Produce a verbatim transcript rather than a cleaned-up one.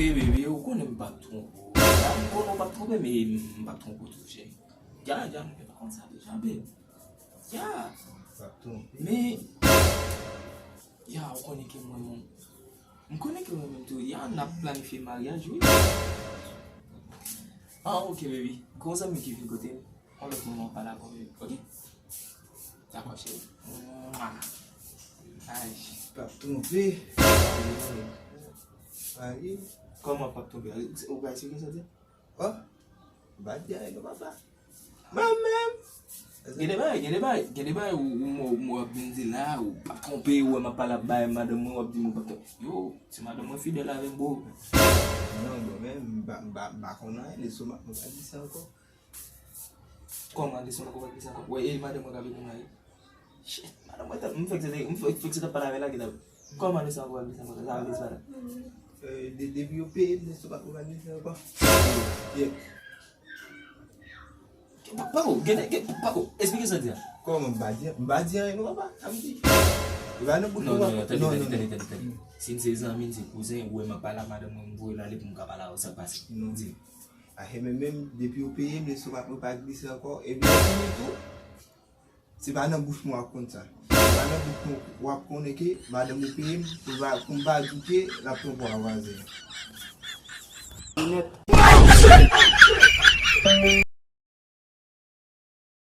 Hey baby, ou konnen m p ap twonpe w. M konnen w p ap twonpe, men m p ap twonpe w tou, cheri. Ya, ya, nou te pa konn sa deja, babe. Ya. P ap twonpe. Men, ya, ou konnen ke mwen, mwen, m konnen ke mwen menm tou, ya, n ap planifye maryaj, wi. Ah, ok, baby. Gon zanmi ki vin kote m. Yon lòt moman, w pale avè w, ok? Dakò, cheri. Mwa. Ay. P ap twonpe. Ayi. Kòman p ap twonpe? Ou ka eksplike sa, di? Oh, m pa di anyen non, papa. Mwen menm. Gen de bagay, gen de bagay, gen de bagay ou, ou, ou, ou ap vin di la, ou p ap twonpe, ou wè m ap pale ap bay madanm mwen, w ap di m ou p ap twonpe. Yo, ti madanm mwen fidèl avè m, bro. Non, bon, men m pa, m pa, m pa konn anyen, lestomak mwen pa di sa ankò. Kòman lestomak ou pa di sa ankò? Wè, e madanm mwen k ap ede m la, wi. Shit, madanm mwen t ap, m fèk se te, m fèk, fèk se t ap pale avè l la, ki t ap. Kòman lestomak ou pa di sa ankò? Sa vle di sa la? Euh, de, depi yo peye m, lestomak ou pa di sa ankò. Yeah. Pako, gen, gen, pako, eksplike sa w di a. Kòman m pa di, m pa di anyen non, papa, sa m di. E pa nan bouch mwen w ap. Non, non, tande, tande, tande, tande, tande. Si n se zanmi, n se kouzen, ou wè m ap pale ak madanm mwen, m voye l ale pou m ka pale avè w, sa k pase? Non. Di m. Ahe, men menm depi yo peye m, lestomak mwen pa glise ankò. E byen fini tou, se pa nan bouch mwen w ap konn sa. Se pa nan bouch mwen w ap konnen ke madanm ou peye m pou m pa, pou m pa di w ke l ap twonpe w a vwazen an. Nèt.